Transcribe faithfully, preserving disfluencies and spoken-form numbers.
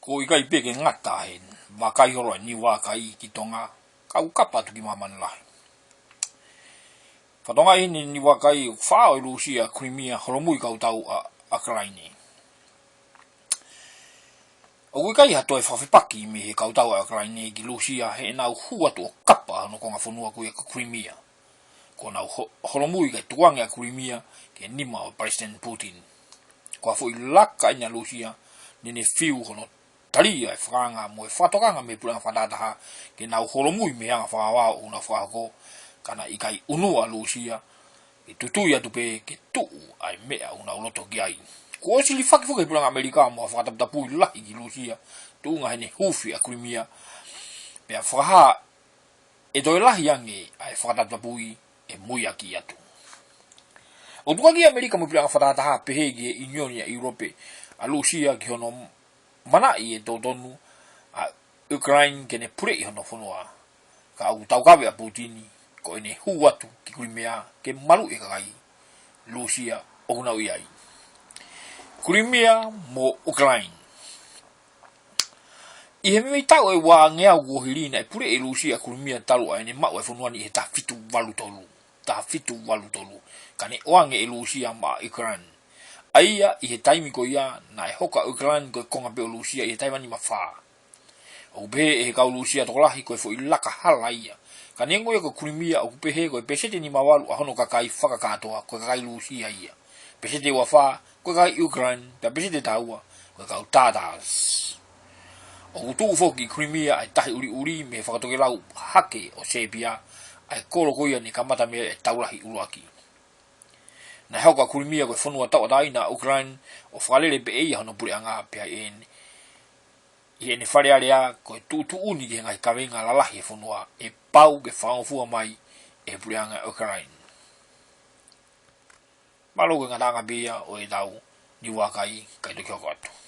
ʻOku ʻikai pē ke ngata he vakai holo ʻa e niu vakai ki Tonga, ka ʻoku kapa atu ki māmani lahi. Fakatokangaʻi ʻe he niu vakai ʻoku faʻao ʻe Lūsia Crimea, holomui kautau ʻa ʻIukalaine. ʻOku ʻikai ha toe fakafepaki mei he kautau ʻa ʻIukalaine ki Lūsia he ʻenau hū atu ʻo kapa hono konga fonua ko ia ko Crimea. Ko ʻenau ho-, holomui kae tukuange ʻa Crimea ki he nima ʻo Palesiteni Putin. Ko ha foʻi laka ʻeni ʻa Lūsia, naʻá ne fiu hono talia e fakaanga mo e fakatokanga mei he puleʻanga fakatahataha ke nau holomui mei he anga fakavao ʻoku nau fakahoko, ka naʻe ʻikai ʻunua ʻa Lūsia, ke tutui atu pē ke tuʻu ʻa e meʻa ʻoku nau loto ki ai. Kuo ʻosi hilifaki foki ʻe he puleʻanga ʻAmelika mo ha fakataputapui lahi ki Lūsia, tuʻunga heʻene huufi ʻa Crimea, pea fakahā ʻe toe lahi ange ʻa e fakataputapui ʻe muiaki atu. ʻOku tukuange ʻe ʻAmelika mo e puleʻanga fakatahataha pehē ki he ʻIunioni ʻa ʻIulope ʻa Lūsia ki hono manaʻi ʻe totonu ʻa ʻIukalaine ke ne puleʻi hono fonua. Ka ʻoku taukave ʻa Putini ko ʻene hū atu ki Crimea ke maluʻi e kakai Lūsia ʻoku nau ʻi ai. Crimea mo ʻIukalaine. ʻI he meimei taʻu ʻe uangeau kuo hili naʻe puleʻi ʻe Lūsia ʻa Crimea talu ʻa ʻene maʻu e fonua ni ʻi he taha fitu valu tolu. Taha fitu valu tolu. Ka ne ʻoange ʻe Lūsia maʻa ʻIukalaine. ʻA ia, ʻi he taimi ko ia, naʻe hoko ʻa ʻIukalaine ko e konga pē ʻo Lūsia ʻi he taimi ni mafā. ʻOku pehē ʻe he kau Lūsia tokolahi ko e foʻi laka hala ia. Ka neongo ia ko Crimea ʻoku pehē ko e peseti nima valu ʻa hono kakai fakakātoa ko e kakai Lūsia ia. Peseti ua fā ko e kakai ʻIukalaine, pea peseti taha ua ko e kau Tatars. ʻOku tuʻu foki ʻi Crimea ʻa e Tahi ʻUliʻuli mei he fakatokelau hake ʻo Sēpia, ʻa e kolo ko ia naʻe kamata mei ai e Tau Lahi ʻUluaki. Naʻe hoko ʻa Crimea ko e fonua tauʻatāina ʻa ʻIukalaine ʻo fakalele pē ʻe ia hono puleʻanga pea ʻi heʻene, ʻi heʻene Fale Alea ko e tuʻutuʻuni ki he ngaahi kaveinga lalahi ʻo e fonua ʻe pau ke fakangofua mai ʻe he puleʻanga ʻo ʻIukalaine. Mālō, ko e ngataʻanga pē ia ʻo ʻetau niu vakai, kae toki hoko atu.